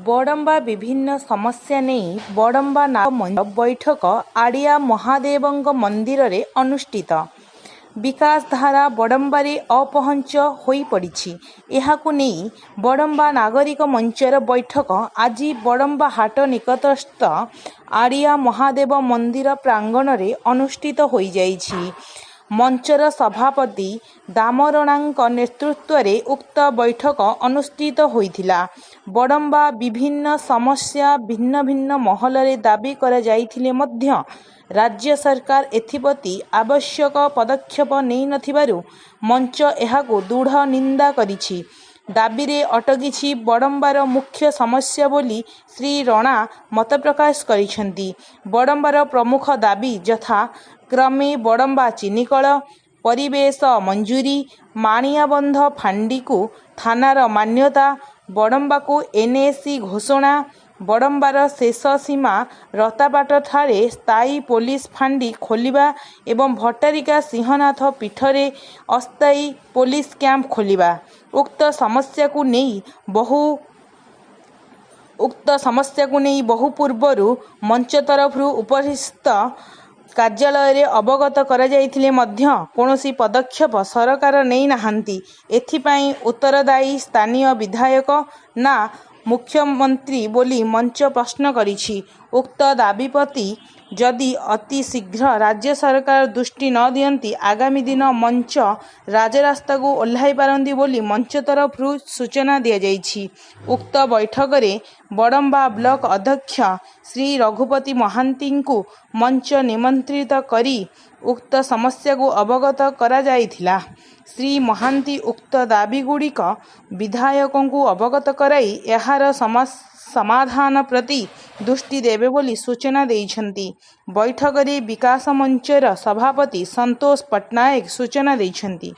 ବଡ଼ମ୍ବା ବିଭିନ୍ନ ସମସ୍ୟା ନେଇ ବଡ଼ମ୍ବା ନାମ ବୈଠକ ଆଡ଼ିଆ ମହାଦେବଙ୍କ ମନ୍ଦିରରେ ଅନୁଷ୍ଠିତ। ବିକାଶ ଧାରା ବଡ଼ମ୍ବାରେ ଅପହଞ୍ଚ ହୋଇପଡ଼ିଛି। ଏହାକୁ ନେଇ ବଡ଼ମ୍ବା ନାଗରିକ ମଞ୍ଚର ବୈଠକ ଆଜି ବଡ଼ମ୍ବା ହାଟ ନିକଟସ୍ଥ ଆଡ଼ିଆ ମହାଦେବ ମନ୍ଦିର ପ୍ରାଙ୍ଗଣରେ ଅନୁଷ୍ଠିତ ହୋଇଯାଇଛି। ମଞ୍ଚର ସଭାପତି ଦାମ ରଣାଙ୍କ ନେତୃତ୍ୱରେ ଉକ୍ତ ବୈଠକ ଅନୁଷ୍ଠିତ ହୋଇଥିଲା। ବଡ଼ମ୍ବା ବିଭିନ୍ନ ସମସ୍ୟା ଭିନ୍ନ ଭିନ୍ନ ମହଲରେ ଦାବି କରାଯାଇଥିଲେ ମଧ୍ୟ ରାଜ୍ୟ ସରକାର ଏଥିପ୍ରତି ଆବଶ୍ୟକ ପଦକ୍ଷେପ ନେଇନଥିବାରୁ ମଞ୍ଚ ଏହାକୁ ଦୃଢ଼ ନିନ୍ଦା କରିଛି। ଦାବିରେ ଅଟକିଛି ବଡ଼ମ୍ବାର ମୁଖ୍ୟ ସମସ୍ୟା ବୋଲି ଶ୍ରୀ ରଣା ମତପ୍ରକାଶ କରିଛନ୍ତି। ବଡ଼ମ୍ବାର ପ୍ରମୁଖ ଦାବି ଯଥା କ୍ରମେ ବଡ଼ମ୍ବା ଚିନିକଳ, ପରିବେଶ ମଞ୍ଜୁରୀ, ମାଣିଆବନ୍ଧ ଫାଣ୍ଡିକୁ ଥାନାର ମାନ୍ୟତା, ବଡ଼ମ୍ବାକୁ ଏନ୍ଏସି ଘୋଷଣା, ବଡ଼ମ୍ବାର ଶେଷ ସୀମା ରତାପାଟଠାରେ ସ୍ଥାୟୀ ପୋଲିସ ଫାଣ୍ଡି ଖୋଲିବା ଏବଂ ଭଟ୍ଟାରିକା ସିଂହନାଥ ପୀଠରେ ଅସ୍ଥାୟୀ ପୋଲିସ କ୍ୟାମ୍ପ ଖୋଲିବା। ଉକ୍ତ ସମସ୍ୟାକୁ ନେଇ ବହୁ ପୂର୍ବରୁ ମଞ୍ଚ ତରଫରୁ ଉପରିସ୍ଥ କାର୍ଯ୍ୟାଳୟରେ ଅବଗତ କରାଯାଇଥିଲେ ମଧ୍ୟ କୌଣସି ପଦକ୍ଷେପ ସରକାର ନେଇନାହାନ୍ତି। ଏଥିପାଇଁ ଉତ୍ତରଦାୟୀ ସ୍ଥାନୀୟ ବିଧାୟକ ନା ମୁଖ୍ୟମନ୍ତ୍ରୀ ବୋଲି ମଞ୍ଚ ପ୍ରଶ୍ନ କରିଛି। ଉକ୍ତ ଦାବି ପ୍ରତି ଯଦି ଅତି ଶୀଘ୍ର ରାଜ୍ୟ ସରକାର ଦୃଷ୍ଟି ନ ଦିଅନ୍ତି, ଆଗାମୀ ଦିନ ମଞ୍ଚ ରାଜରାସ୍ତାକୁ ଓହ୍ଲାଇପାରନ୍ତି ବୋଲି ମଞ୍ଚ ତରଫରୁ ସୂଚନା ଦିଆଯାଇଛି। ଉକ୍ତ ବୈଠକରେ ବଡ଼ମ୍ବା ବ୍ଲକ ଅଧ୍ୟକ୍ଷ ଶ୍ରୀ ରଘୁପତି ମହାନ୍ତିଙ୍କୁ ମଞ୍ଚ ନିମନ୍ତ୍ରିତ କରି ଉକ୍ତ ସମସ୍ୟାକୁ ଅବଗତ କରାଯାଇଥିଲା। ଶ୍ରୀ ମହାନ୍ତି ଉକ୍ତ ଦାବିଗୁଡ଼ିକ ବିଧାୟକଙ୍କୁ ଅବଗତ କରାଇ ଏହାର ସମାଧାନ ପ୍ରତି ଦୃଷ୍ଟି ଦେବେ ବୋଲି ସୂଚନା ଦେଇଛନ୍ତି। ବୈଠକରେ ବିକାଶ ମଞ୍ଚର ସଭାପତି ସନ୍ତୋଷ ପଟ୍ଟନାୟକ ସୂଚନା ଦେଇଛନ୍ତି।